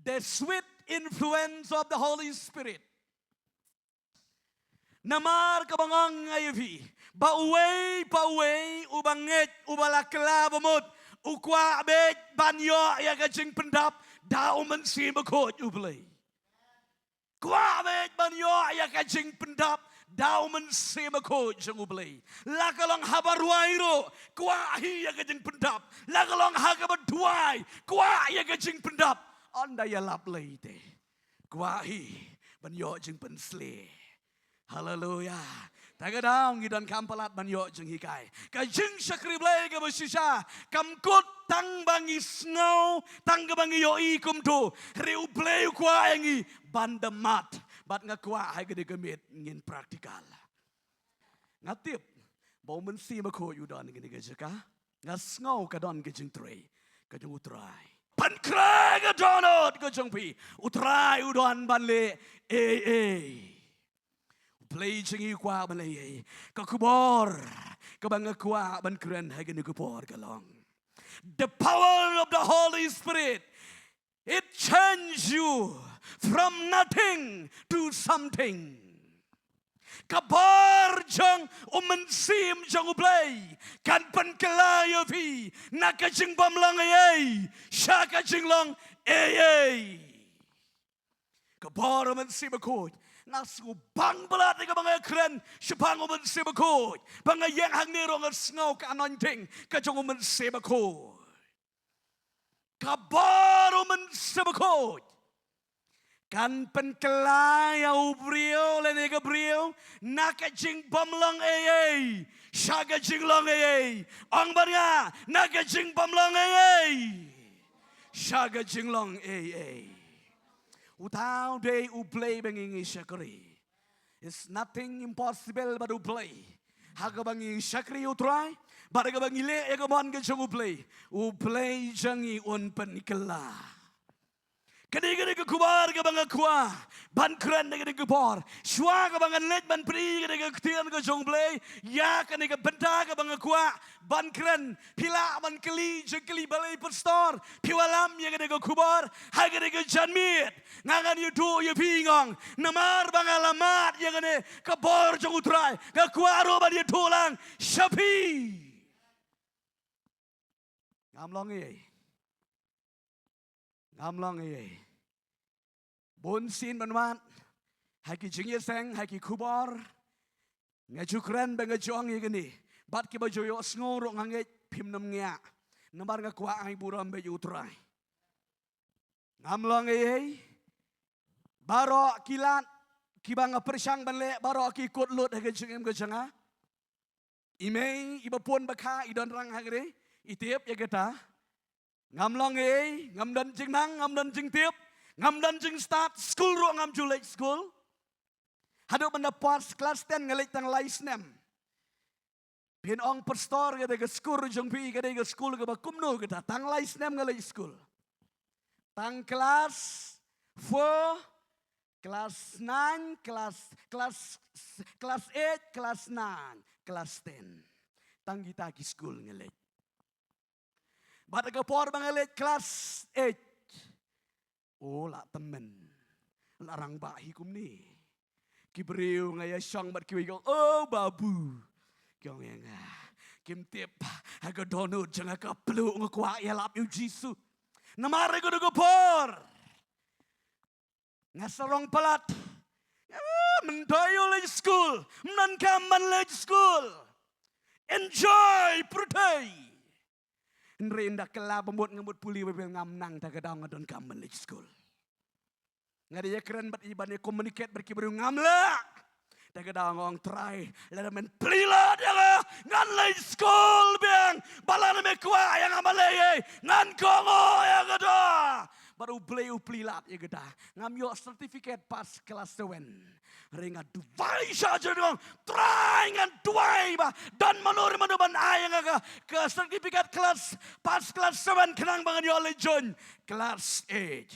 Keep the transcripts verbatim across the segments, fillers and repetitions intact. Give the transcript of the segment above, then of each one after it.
The sweet influence of the Holy Spirit. Namar kaba nga ong ïa phi, ba uwei pa uwei uba ngeit, uba la kylla ba mut, u kwah beit ban ïoh ïa ka jingpyndap da U Mynsiem Bakhuid U Blei. Kwah beit ban ïoh ïa ka jingpyndap da U Mynsiem Bakhuid jong U Blei. La ka long haba rwai ruh, kwah hi ïa ka jingpyndap. La ka long ha kaba duwai, kwah ïa ka jingpyndap. Ynda ïalap lei te, kwah hi ban ïoh jingpynshlur. Haleluya. Ta ka daw ngi donkam palat ban ïoh jinghikai. Ka jingshakri Blei kaba shisha kam kut tang ba ngi sngew, tang kaba ngi ïohi kumto. Hynrei U Blei u kwah ïa ngi ban da mad. Bad nga kwah ha kane ka miet ngin practical. Nga tip ba U Mynsiem Bakhuid u don ha kane ka jaka. Nga sngew ka don ka jingtrei ka jong U Trai. Pynkhreh ka dohnud ka jong phi. U Trai u don ban leh ei ei. U Blei jong ngi u kwah ban leh ei ei. Ka khubor kaba nga kwah ban kren ha kane ka por ka long, the power of the Holy Spirit, it change you from nothing to something. Ka bor jong U Mynsiem jong U Blei kan pynkylla ïa phi na ka jingbymlong ei ei sha ka jinglong ei ei. Ka bor U Mynsiem Bakhuid. Nga sngew bang palat ïa kaba nga kren shaphang U Mynsiem Bakhuid. Ba nga ïeng hangne ruh nga sngew ka anointing ka jong U Mynsiem Bakhuid. Ka bor U Mynsiem Bakhuid kan pynkylla ïa u briew lane ka briew na ka jingbymlong ei ei sha ka jinglong ei ei. Ong bad nga, na ka jingbymlong ei ei sha ka jinglong ei ei. Uta u dei U Blei ba ngi ngi shakri. It's nothing impossible bad U Blei. Ha kaba ngi shakri U Trai bad ha kaba ngi leh ïa ka mon ka jong U Blei, U Blei jong ngi un pynkylla. Kane kane ka khubor kaba nga kwah ban kren ha kane ka por. Shuwa kaba ngan leit ban pyni kane ka ktien ka jong U Blei, ïa kane ka bynta kaba nga kwah ban kren, phi lah ban kylli jingkylli, balei pastor phi wallam ïa kane ka khubor ha kane ka janmiet? Nga ngan ïathuh ïa phi, nga ong, namar ba nga la mad ïa kane ka bor jong U Trai, nga kwah ruh ban ïathuh lang sha phi. Ngam long ei ei. Ngam long ei ei. Bun sien ban wad ha ki jingïaseng, ha ki khubor. Nga ju kren bad nga ju ong ïa kane. Bad kiba ju ïohsngew ruh nga ngeit phim nym ngiah. Namar nga kwah ai burom bad U Trai. Ngam long ei ei. Baroh ki lad kiba nga pyrshang ban leh, baroh ki kut lut ha ka jingim ka jong nga. I mei iba pun ba kha i don rang ha kane, i tip ïa kata. Ngam long ei ei, ngam don jingnang, ngam don jingtip, ngam don jingstad, skul ruh ngam ju leit skul. Haduh ban da pass class ten nga leit tang lai snem. Phin ong, pastor, ka dei ka skul jong phi, ka dei ka skul kaba kumno kata, tang lai snem nga leit skul. Tang class four, class nine, class, class, class eight, class nine, class ten. Tang kita ki skul nga leit. Bad ka por ba nga leit class eight, oh, la tymmen, la rangbah hi kumne. Ki briew nga ïashong bad kiwei ki ong, "Oh, babu." Ki ong ïa nga, "Kim tip ha ka dohnud jong nga ka plu, nga kwah ïalap ïa U Jisu." Namar ha kata ka por nga sarong palat. Ah, mynta ïoh leit skul, mynta kam ban leit skul. Enjoy pyrthei. Hynrei ynda kylla ba mut nga mut pule Baibl ngam nang, ta ka daw nga donkam ban leit skul. Nga dei ïakren bad i ban ïa communicate bad ki briew ngam lah. Ta ka daw nga ong, Trai, lada men plie lad ïa nga, ngan leit skul biang. Ba lada me kwah ïa nga ban leh ei ei, ngan kohnguh ïa kata. Bad U Blei u plie lad ïa kata. Ngam ïoh certificate pass class seven. Hynrei nga duwai sha Jehobah, Trai, ngan duwai ba don mano re mano ban ai ïa nga ka, ka certificate class, pass class seven khnang ba ngan ïoh leit join class eight.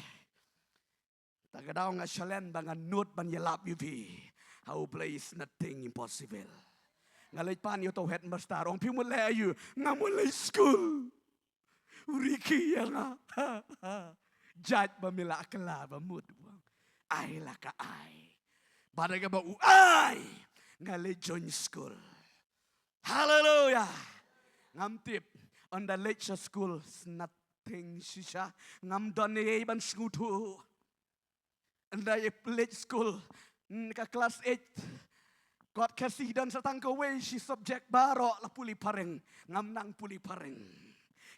Ta ka daw nga shah len ba ngan nud ban ïalap ïa phi ha U Blei, is nothing impossible. Nga leit pan ïa uto u headmaster, ong, "Phi mut leh aïu?" "Nga mut leit skul." U rikhi ïa nga. Jait ba me la kylla ba mut, u ong, ai la ka ai. Bad ha kaba u ai, nga leit join school. Haleluya. Ngam tip, ynda leit sha school, nothing shisha. Ngam don ei ei ban sngewthuh. Ynda ïa leit school, mm, ka class eight, kot Khasi don sa tang kawei shi subject, baroh la pule phareng. Ngam nang pule phareng.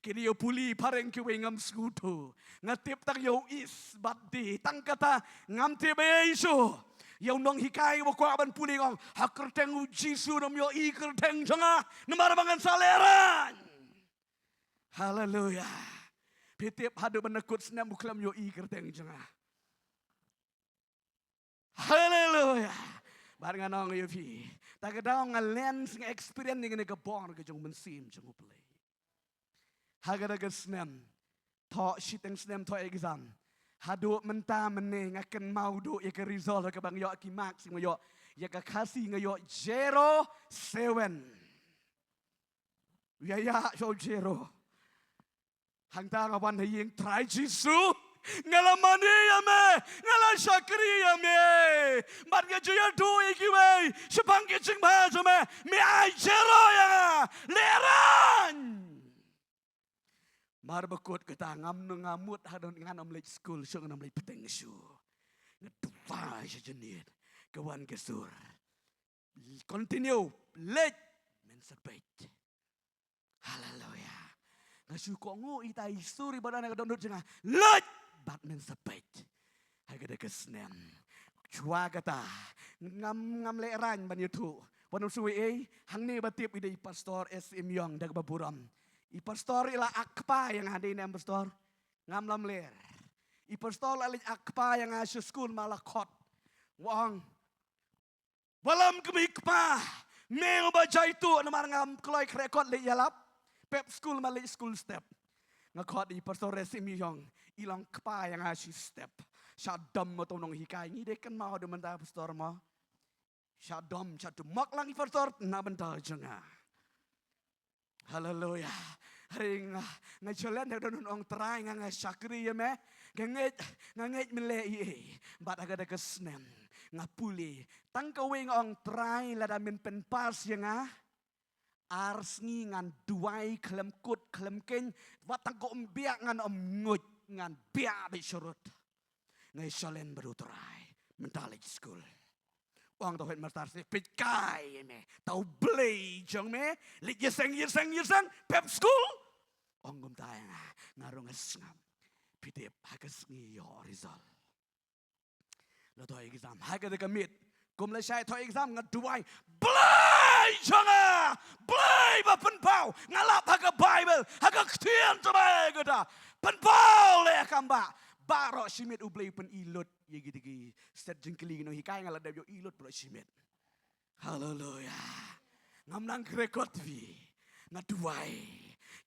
Kine ïa pule phareng kiwei ngam sngewthuh. Nga tip tang ïa u is bad di. Tang kata, ngam tip ei ei shuh. Ïa u nonghikai uba kwah ban pule, u ong, ha kyrteng u Jisu, ym ïohi kyrteng jong nga, namar ba ngan sa lehraiñ. Haleluya. Phi tip, haduh ban da kut snem u khlem ïohi kyrteng jong nga. Haleluya. Bad ngan ong ïa phi, ta ka daw nga len, nga experience ïa kane ka bor ka jong u Mynsiem jong U Blei. Ha kata ka snem, thoh shiteng snem, thoh exam. Haduh mynta mynne nga kynmaw duh ïa ka result, ha kaba nga ïoh ki marks, nga ïoh, ïa ka Khasi nga ïoh zero seven. Ïa ïa shu zero. Hangta nga wan ha ïing, Trai Jisu, nga la mane ïa me, nga la shakri ïa me. Bad nga ju ïathuh ïa kiwei shaphang ki jingbha jong me, me ai zero ïa nga. Lehraiñ. Mar ba kut kata, ngam nang, nga mut haduh ngan ym leit school shuh, ngan ym leit bteng shuh. Nga duwai sha jingit, ka wan ka sur. Continue, leit, men sa peit. Haleluya. Nga shu kohnguh ita i sur iba don ha ka dohnud jong nga. Leit, bad men sa peit. Ha kata ka snem, shuwa kata, ngam, ngam lehraiñ ban ïathuh. Wan u sui ei, hangne ba tip i dei i Pastor S. Imïong da kaba burom. I Pastor i la ai kpa ïa nga, dei ne em Pastor? Ngam lamler. I Pastor la leit ai kpa ïa nga sha skul, ma la khot. U ong, Wallam kmie kpa, me uba jaituh, namar ngam kloi khreh kot leit ïalap. Pep skul ma leit skul step. Nga khot i Pastor Resim Ïong, i long kpa ïa nga shi step. Sha dom ma u nonghikai, ngi dei kynmaw da mynta Pastor mo. Sha dom, sha dom mok lang i Pastor na bynta jong nga. Haleluya. Hynrei nga, nga jylliew da don ong Trai nga, nga shakri ïa me. Nga ngeit, nga ngeit men leh ei ei. Bad ha kata ka snem nga pule. Tang kawei nga ong Trai lada men pynpass ïa nga, ar sngi ngan duwai khlem kut khlem khein. Wat tang ko ym biang ngan ym nguid, ngan biang beit sharud. Nga ïa shah len bad u Trai. Mynta leit skul. Ong to headmaster, sngewbha peit kai me. To U Blei jong me. Leit ïaseng, ïaseng, ïaseng. Pep skul. Ong kumta ïa nga. Nga rung sngap. Phi tip ha ka sngi ïoh result. La thoh exam. Ha kata ka miet, kum lashai thoh exam nga duwai. Blei jong nga. Blei ba pynpaw. Nga lap ha ka Baibl. Ha ka ktien jong me kata. Pynpaw leh kam ba. Baroh shi miet U Blei u pyni lut. Ïa kito ki set jingkylli ki nonghikai nga la dep ïohi lut baroh shi miet. Haleluya. Ngam nang krekot phi. Nga duwai.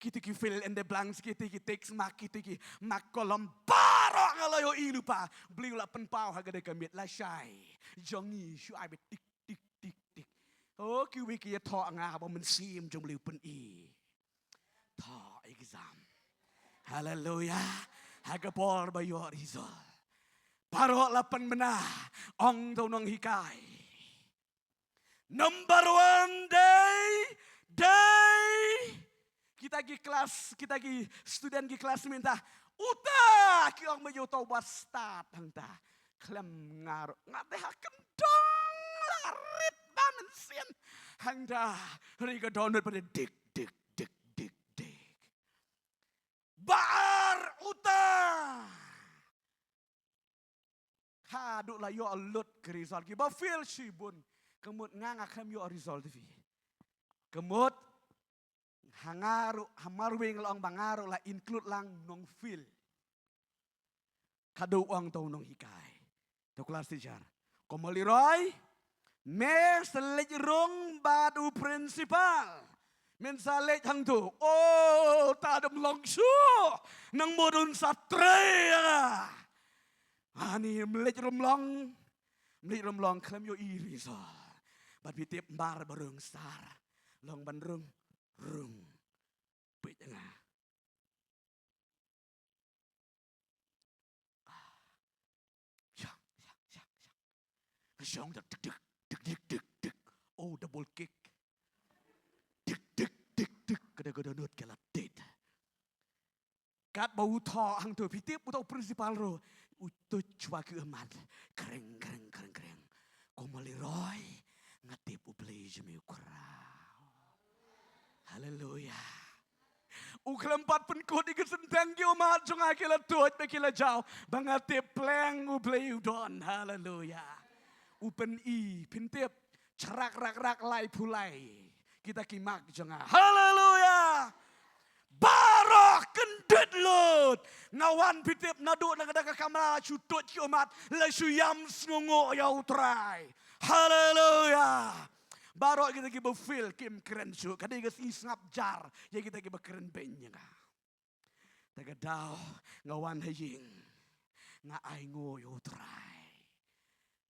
Kito ki fill in the blanks, kito ki text mark, kito ki mark column, baroh nga la ïohi lypa. Blei u la pynpaw ha kata ka miet lashai. Jong ngi shu ai beit tik, tik, tik, tik. Oh, kiwei ki ïathoh nga ba mynsiem jong Blei u pyni. Thoh exam. Haleluya. Ha ka por ba ïoh result, baroh la pynbna, ong to u nonghikai. Number one dei, dei. Kita ki klas, kita ki student ki klas mynta. Uta ki ong me ïa uta uba stad hangta. Khlem nga ruh nga dei ha kyndong la rit ba mynsiem. Hangta ri ka dohnud pat dik, dik, dik, dik, dik. Ba ar uta. Haduh la ïoh lut ki result, kiba fail shibun. Ka mut nga nga khlem ïoh result phi. Ka mut ha nga ruh, ha marwei nga la ong ba nga ruh la include lang nong fail. Ka dei u ong to u nonghikai, to u class teacher. Ko Mawliroi, me sa leit rung bad u principal. Men sa leit hangto. Oh, ta dam long shuh. Nang mut un sa trei ïa nga. Ani, me leit rung long. Me leit rung long khlem ïohi result. Bad phi tip mar ba rung star. Long ban rung, rung. Peit ïa nga. Shong da tik tik tik tik tik tik. Oh, double kick. Tik tik tik tik. Ka dei ka dohnud ka la tied. Katba u thoh hangto, phi tip, u thoh principal ruh, u tuid shuwa ki ummat. Kreng kreng kreng kreng. Ko Mawlai Roy, nga tip U Blei jong me u khraw. Haleluya. U khlem pat pynkut ïa ka synteng, ki ummat jong nga ki la tuid bad ki la jaw ba nga tip pleng U Blei u don. Haleluya. U pyni, phin tip, chrak rak rak lai phew lai kita ki mak jong nga. Haleluya. Baroh kyndit lut. Nga wan, phi tip, naduh na ka da ka kamra shu tuid ki ummat, la shu ïam sngewnguh ïa U Trai. Haleluya. Baroh kita kiba fail kim kren shuh. Ka dei ka sngi sngap jar ïa kita kiba kren beiñ ïa nga. Ta ka daw nga wan ha ïing, nga ainguh ïa U Trai.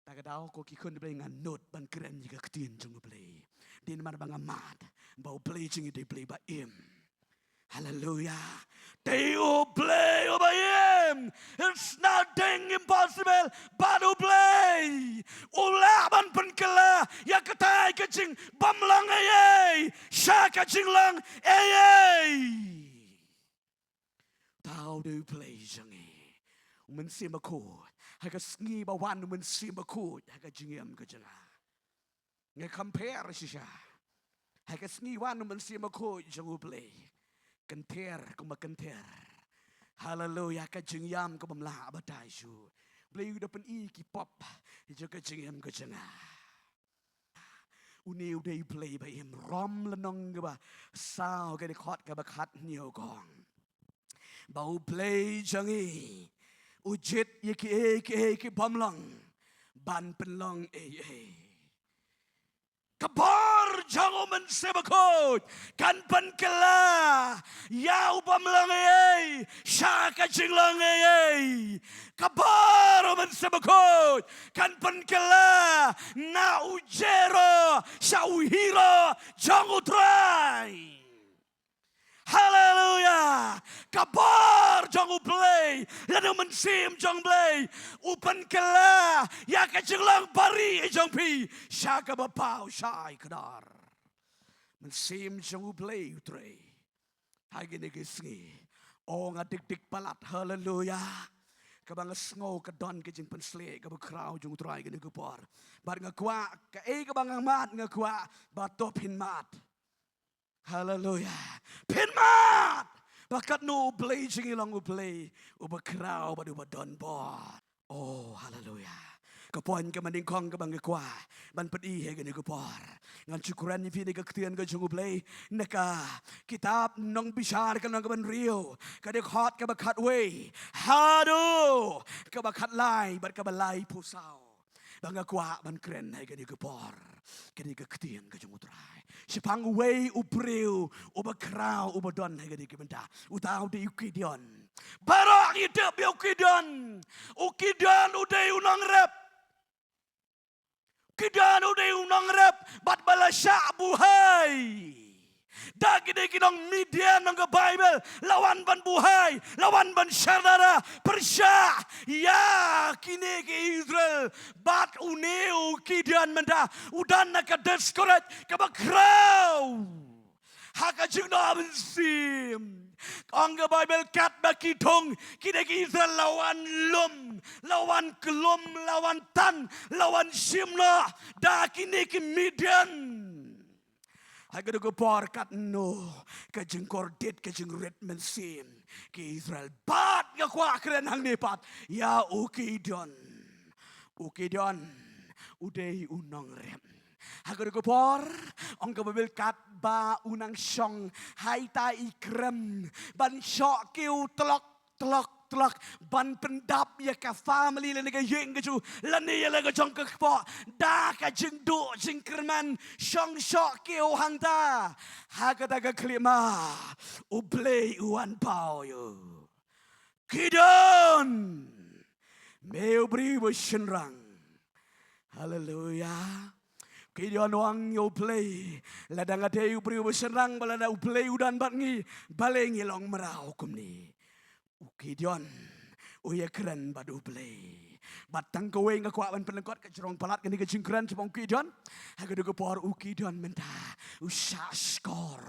Ta ka daw, ko ki khun Blei, nga nud ban kren ïa ka ktien jong U Blei. Dei namar ba nga mad ba U Blei jong ngi dei U Blei ba im. Haleluya. Dei U Blei uba im. It's nothing impossible bad U Blei. U lah ban pynkylla ïa katai ka jingbymlong eiei sha ka jinglong eiei. Tau dei U Blei jong ngi. U Mynsiem Bakhuid. Ha ka sngi ba wan U Mynsiem Bakhuid ha ka jingim ka jong nga, nga compare shisha. Ha ka sngi wan U Mynsiem Bakhuid jong U Blei, kynther kumba kynther. Haleluya. Ka jingïam kaba ym lah batai shuh. Blei u da pyni ki pop jong ka jingim ka jong nga. Une u dei U Blei ba im. Rom lynnong kaba saw, ka dkhot kaba khathynñiew ka ong ba U Blei jong ngi u jied ïa kiei kiei ki bymlong ban pynlong eiei. Ka bor jong U Mynsiem Bakhuid kan pynkylla ïa u bymlong eiei sha ka jinglong eiei. Ka bor U Mynsiem Bakhuid kan pynkylla na u jero sha u hero jong U Trai. Haleluya. Ka bor jong U Blei lane U Mynsiem jong U Blei u pynkylla ïa ka jinglong barieh jong phi sha kaba paw shai kdar. Mynsiem jong U Blei u trei ha kine ki sngi. O, nga dik dik palat. Haleluya. Kaba nga sngew ka don ka jingpynshlur kaba khraw jong U Trai kine ki por. Bad nga kwah, kaei kaba nga mad, nga kwah ba to phin mad. Haleluya. Phin mad ba katno U Blei jong ngi long U Blei uba khraw bad uba don bor. Oh, haleluya. Ka point kaba nyngkong kaba nga kwah ban pyni ha kane ka por, ngan shu kren ïa phi na ka ktien ka jong U Blei na ka kitab Nongbishar ka lynnong kaba hynriew, ka dkhot kaba khatwei haduh kaba khatlai bad kaba laiphew saw. Ba nga kwah ban kren ha kane ka por, kane ka ktien ka jong U Trai shaphang uwei u briew uba khraw uba don ha kane ka bynta. Uta u dei u Gideon. Baroh ngi tip ïa u Gideon. U Gideon u dei u nongrep. Gideon u dei u nongrep bad ba la shah buhai da kine ki nong Midian. Nong ka Baibl, la wan ban buhai, la wan ban shardara pyrshah ïa kine ki Israel. Bad une u Gideon mynta u don na ka discourage kaba khraw. Ha ka jingnoh mynsiem, ong ka Baibl, katba ki thung kine ki Israel la wan lum, la wan khlum, la wan tan, la wan shim noh da kine ki Midian. Ha kane ka por katno ka jingkordit, ka jingrit mynsiem ki Israel. Bad nga kwah kren hangne pat ïa u Gideon. U Gideon u dei u nongrep. Ha kane ka por, ong ka Baibl, katba u nang shong ha ita i krem ban shoh kiew tlok tlok tlok ban pyndap ïa ka family lane ka ïing ka jong u lane ïa la ka jong ka kpoh da ka jingduh jingkyrmen, shong shoh kiew hangta. Ha kata ka khyllipmat U Blei u wan paw ïa u. Gideon, me u briew ba shynrang. Haleluya. Gideon u ong ïa U Blei, lada nga dei u briew ba shynrang, ba lada U Blei u don bad ngi, balei ngi long mraw kumne. U Gideon u ïakren bad U Blei. Bad tang kawei nga kwah ban pynlyngkot ka jrong palat kane ka jingkren jong u Gideon. Ha kata ka por u Gideon mynta u shahshkor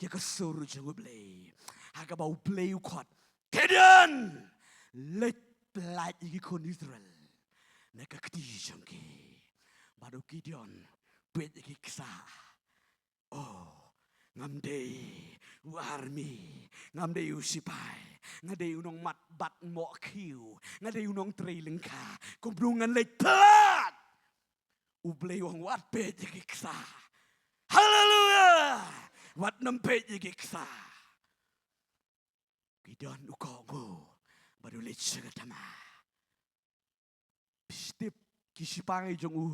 ïa ka sur jong u Blei. Ha kaba u Blei u khot, Gideon, leit pyllait ïa ki khun Israel na ka kti jong ki. Bad u Gideon peit ïa ki ksah. Oh, ngam dei u army, ngam dei u sipai, nga dei u nongmat bat mohkhiew, nga dei u nongtrei lyngkha. Kumno ngan leit pyllait? U Blei u ong wat peit ïa ki ksah. Haleluia! Wat nym peit ïa ki ksah. Gideon u kohnguh bad u leit sha ka thma. Phi tip ki sipai jong u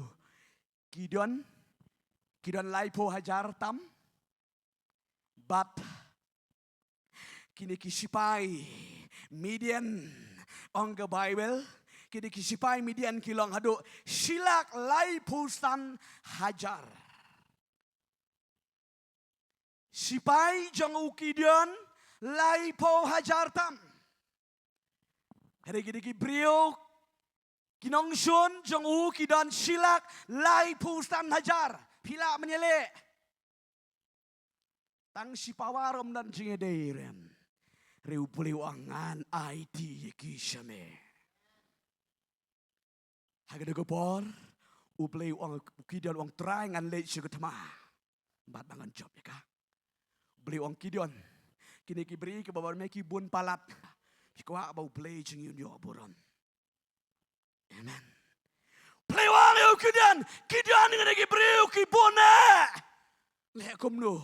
Gideon, ki don laiphew hajar tam. Bad kine ki sipai Midian, ong ka Baibl, kine ki sipai Midian ki long haduh shilak laiphew san hajar. Sipai jong u Gideon laiphew hajar tam. Hynrei kine ki briew ki nongshun jong u ki don shilak laiphew san hajar. Phi lah ban ïaleh? Tang shi power ym don jingïadei rem. Hynrei u Blei u ong ngan aiti ïa ki sha me. Ha kata ka por u Blei u ong, u Gideon u ong, Trai, ngan leit sha ka thma bad ba ngan jop ïa ka. U Blei u ong, Gideon, kine ki briew kiba bun me ki bun palat. Phi kwah ba u Blei jong ngi un ïoh burom? Amen. U Blei u ong ïa u Gideon, Gideon, kine ki briew ki bun eh. Leh kumno?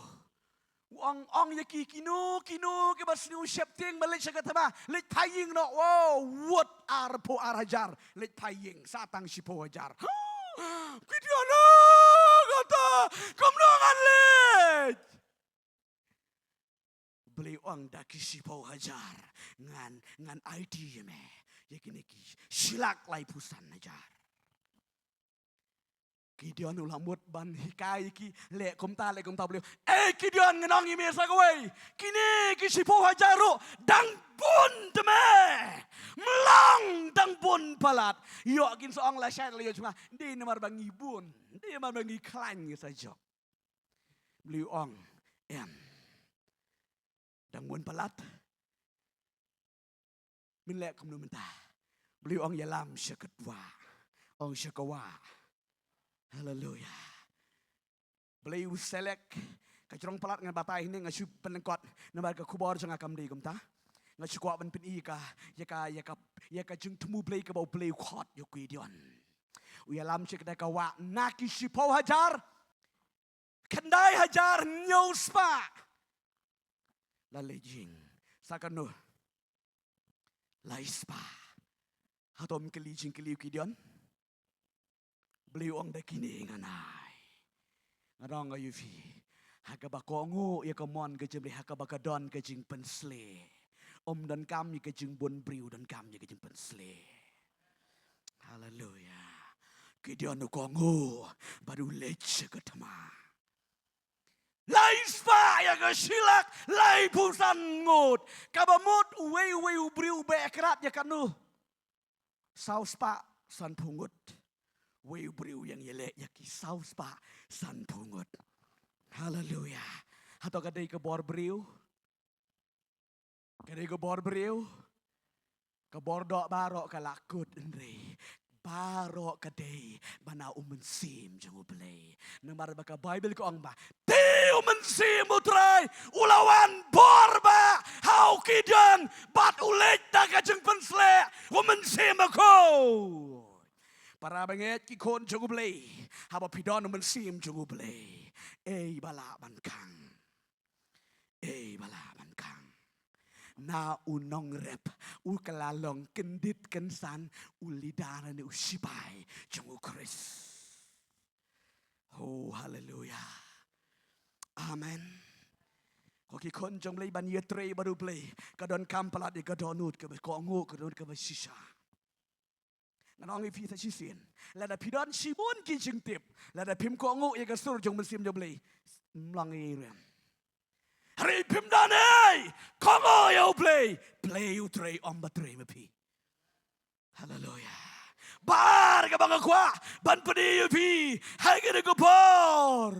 U ong, ong ïa ki, kino kino kiba sngew sheptieng ban leit sha ka thma, leit phai ïing noh. Wow, wut arphew ar hajar leit phai ïing, sa tang shiphew hajar. Gideon, oh, kata, kumno ngan leit? Blei u ong, da ki shiphew hajar ngan, ngan aiti ïa me ïa kine ki shilak laiphew san hajar. Gideon u la mut ban hikai ïa ki, leh kumta, leh kumta. Blei, eh Gideon, ngan ong ïa me sa kawei, kine ki shiphew hajar ruh dang bun te me. Ym long dang bun palat. Ïoh kin sa ong lashai la ïoh jong nga, dei namar ba ngi bun, dei namar ba ngi khlaiñ, ngi sa jop. Blei u ong, em. Dang bun palat. Ngin leh kumno mynta? Blei u ong, ïalam sha ka wah. Ong, sha ka wah. Haleluia. Blei u select. Ka jrong palat ngan batai hangne, nga shu pynlyngkot namar ka khubor jong nga kam dei kumta. Nga shu kwah ban pyni ïa ka, ïa ka, ïa ka, ïa ka jingthmu Blei kaba u Blei u khot ïa u Gideon. U ïalam sha kata ka wah na ki shiphew hajar, khyndai hajar hynñiew spah la leit ïing. Sa katno? Lai spah. Hato ym kylli jingkylli u Gideon? Blei u ong, da kine ngan ai. Nga ong ïa phi, ha kaba kohnguh ïa ka mon ka jong u Blei, ha kaba ka don ka jingpynshlur, ym donkam ïa ka jingbun briew, donkam ïa ka jingpynshlur. Haleluia. Gideon u kohnguh bad u leit sha ka thma. Lai spah ïa ka shilak laiphew san ngut. Kaba mut uwei uwei u briew u beh krad ïa katno? Saw spah sanphew ngut. Uwei u briew u ïeng ïaleh ïa ki saw spah sanphew ngut. Haleluia. Hato ka dei ka bor briew? Ka dei ka bor briew? Ka bor doh baroh ka la kut, hynrei baroh ka dei ba na u Mynsiem jong u Blei. Namar ba ka Baibl ka ong ba te u Mynsiem u Trai u la wan bor ba ha u Gideon bad u leit da ka jingpynshlur. U Mynsiem bakhuid. Para bangeit, ki khun jong u Blei, haba phi don u Mynsiem jong u Blei, ei ba lah ban khang? Ei ba lah ban khang? Na u nongrep, u ka la long kyndit kynsan, u leader ne u sipai jong u Khrist. Oh, haleluia. Amen. Ko ki khun jong u Blei, ban ïatrei bad u Blei ka donkam palat ïa ka dohnud kaba kohnguh, ka dohnud kaba shisha. Ngan ong ïa phi sa shisien, lada phi don shibun ki jingtip, lada phim kohnguh ïa ka sur jong u Mynsiem jong u Blei, ym long ei ruh. Hynrei phim don ei, kohnguh ïa u Blei, Blei u trei, ym ba trei ma phi. Haleluia. Kaba nga kwah ban pyni ïa phi ha kane ka por,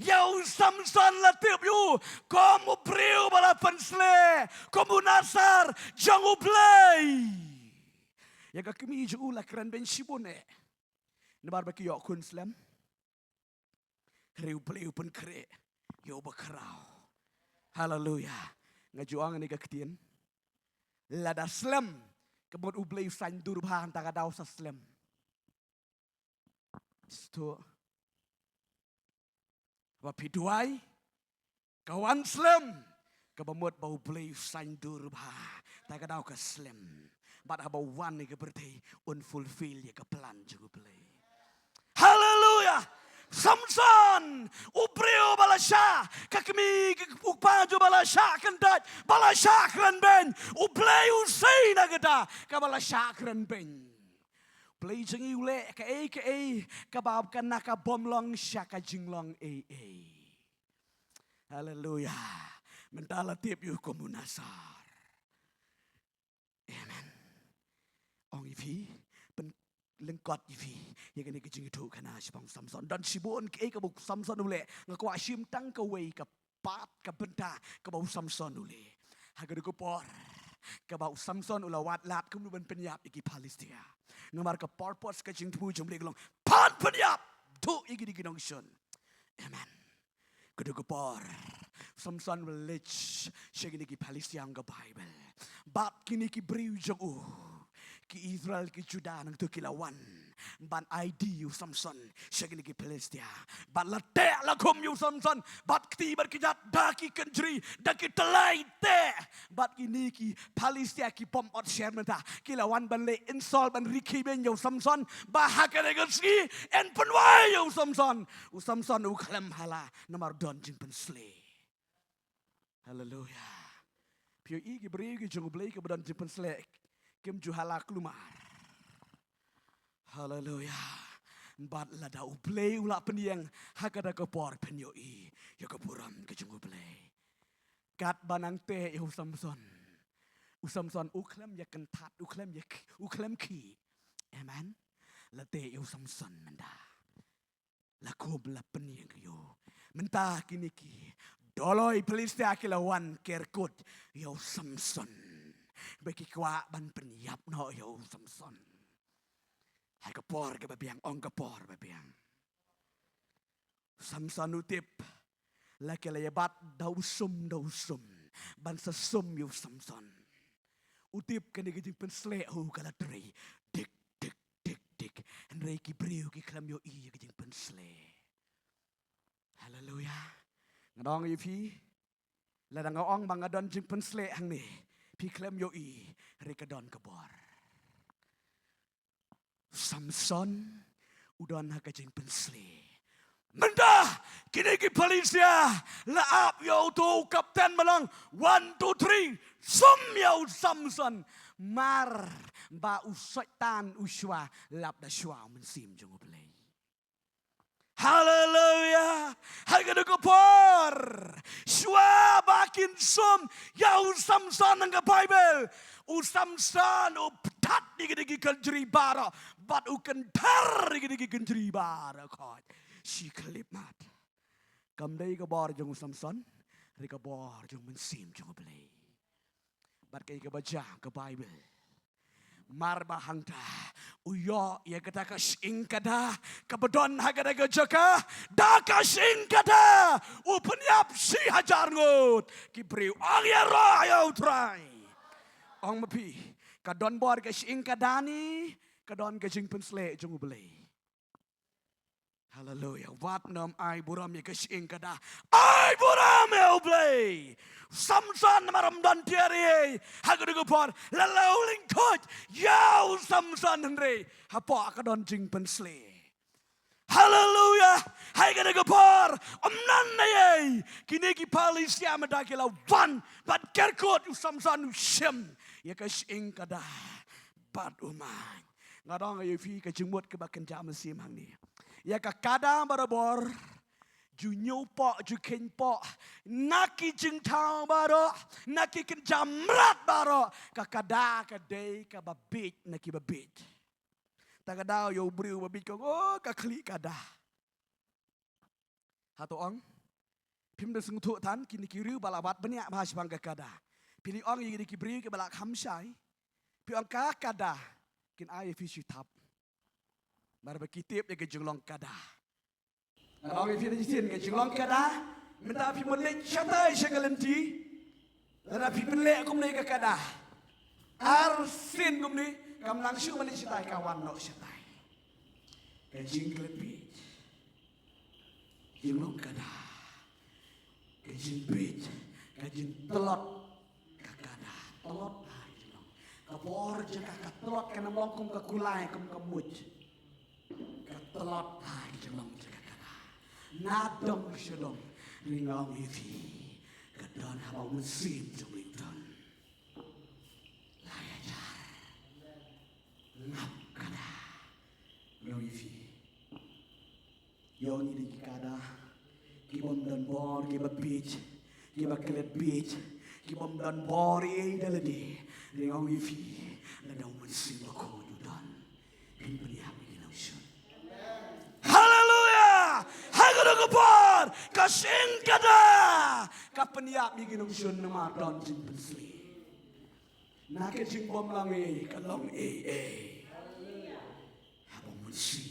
ïa u Samson la tip ïa u kum u briew ba la pynshlur, kum u Nasar jong U Blei. Ïa ka kmie jong u la kren beiñ shibun eh. Namar ba ki ïoh khun slem. Hynrei U Blei u pynkhreh ïa u bakhraw. Haleluya. Nga ju ong ïa kane ka ktien. Lada slem, ka mut U Blei u saiñdur bha, hangta ka daw sa slem. Sdang. Haba phi duwai, ka wan slem, kaba mut ba U Blei u saiñdur bha, hangta ka daw ka slem. Bad haba wan ïa ka pyrthei, un fulfill ïa ka plan jong U Blei. Haleluya. Samson, u briew ba la shah, ka kmie, ka u kpa jong u ba la shah kyntait, ba la shah kren beiñ, U Blei u sei na kata kaba la shah kren beiñ. Blei jong ngi u leh kaei kaei kaba kan, na ka bym long sha ka jinglong ei ei. Haleluya. Mynta la tip ïa u kum u Nasar. Amen. Ong ïa phi, pynlyngkot ïa phi ïa kane ka jingïathuhkhana shaphang Samson. Don shibun kaei kaba u Samson u leh. Nga kwah shim tang kawei ka part, ka bynta kaba u Samson u leh. Ha kane ka por kaba u Samson u la wad lad kumno ban pynïap ïa ki Philistia. Namar ka purpose, ka jingthmu jong U Blei ka long ban pynïap, duh ïa kine ki nongshun. Amen. Kane ka por u Samson u la leit sha kine ki Philistia, ong ka Baibl. Bad kine ki briew jong u, ki Israel, ki Judah, nangta ki la wan ban aidie ïa u Samson sha kine ki Philistia. Bad la teh la khum ïa u Samson bad kti bad kjat da ki kynjri, da ki tyllai teh. Bad kine ki Philistia ki bym ot sher mynta, ki la wan ban leh insult, ban rkhie beiñ ïa u Samson, ba ha kane ka sngi yn pynwai ïa u Samson. U Samson u khlem ha la, namar don jingpynsleh. Haleluya. Phi ïohi ki briew ki jong U Blei kiba don jingpynsleh kim ju ha la kulmar. Haleluya. Bad lada U Blei u la pynïeng, ha kata ka por phin ïohi ïa ka burom ka jong U Blei. Katba nang teh ïa u Samson, u Samson u khlem ïa kynthat, u khlem ïa k-, u khlem khih. Amen. La teh ïa u Samson mynta. La khum, la pynïeng ïa u. Mynta kine ki doloi Philistia ki la wan ker kut ïa u Samson. Ba ki kwah ban pynïap noh ïa u Samson. Ha ka por kaba biang, ong ka por ba biang. Samson u tip, la ki la ïa bat da u sum, da u sum, ban sa sum ïa u Samson. U tip kane ka jingpynsleh, oh, ka la trei dik dik dik dik. Hynrei ki briew ki khlem ïohi ïa ka jingpynsleh. Haleluya. Nga ong ïa phi, lada nga ong ba nga don jingpynsleh hangne, phi khlem ïohi, hynrei ka don ka bor. Samson u don ha ka jingpynsleh. Mynta kine ki Philistia la ap ïa uto u kapten ba long one two three, sum ïa u Samson. Mar ba u Soitan u shuwa lap da shuwa u Mynsiem jong U Blei. Haleluya. Ha kane ka por, shuwa ba kin sum ïa u Samson, ong ka Baibl, u Samson u pyntat ïa kine ki kynjri baroh, bad u kynthar ïa kine ki kynjri baroh, khot shi khyllipmat. Kam dei ka bor jong u Samson, hynrei ka bor jong u Mynsiem jong U Blei. Bad kaei kaba jia, ong ka Baibl, mar ba hangta u ïoh ïa kata ka shyieng kada kaba don ha kata ka jaka, da ka shyieng kada u pynïap shi hajar ngut ki briew. Ong ïaroh ïa U Trai. Ong ma phi, ka don bor ka shyieng kada ne ka don ka jingpynsleh jong U Blei? Haleluya. Wat nym ai burom ïa ka shyieng kada. Ai burom ïa U Blei. Samson namar ym don tiar ei ei ha kane ka por, la la u lyngkot ïa u Samson, hynrei hapoh ka don jingpynsleh. Haleluya. Ha kane ka por, ym don ei ei. Kine ki Philistia mynta ki la wan ban ker kut ïa u Samson, u shim ïa ka shyieng kada bad u mad. Nga ong ïa phi, ka jingmut kaba kynja mynsiem hangne, ïa ka kada barabor ju ñiewpoh, ju kheiñpoh na ki jingthaw baroh, na ki kynja mrad baroh. Ka kada ka dei kaba bieit na kiba bieit. Ta ka daw ïa u briew ba bit ka ong, oh, ka khlieh kada. Hato ong? Phim da sngewthuh than kine ki riew ba la wad bniah bha shaphang ka kada. Phi ong ïa kine ki briew kiba la kham shai. Phi ong ka kada. Kin ai ïa phi shi thap. Namar ba ki tip ïa ka jinglong kada. Nga ong ïa phi da shisien ka jinglong kada. Mynta phi mut leit shatai sha ka lynti. Lada phi pynleh kumne ka kada. Arsien kumne kam nang shuh ban leit shatai, ka wan noh shatai. Ka jingklet bieit. Jinglong kada. Ka jingbieit. Ka jingtlot ka kada. Tlot ha ka jinglong. Ka bor jong ka, ka tlot, kan ym long kum ka kulai, kum ka muid. Ka tlot ha ka jinglong jong ka kada. Na dong sha dong. Nga ong ïa phi, ka don haba u Mynsiem jong ngi u don. Lai hajar. Ngap kada. Nga ong ïa phi, ïoh ngi dei ki kada kiba ym don bor, kiba bieit, kiba klet bieit, kiba ym don bor ei ei da lade. Nga ong ïa phi, lada u Mynsiem Bakhuid u don, phin pynïap ïa ki nongshun. Haleluya! Ha kano ka por ka shim kada, ka pynïap ïa ki nongshun namar don jingpynshlur. Na ka jingbymlang ei, ka long ei ei. Haba u Mynsiem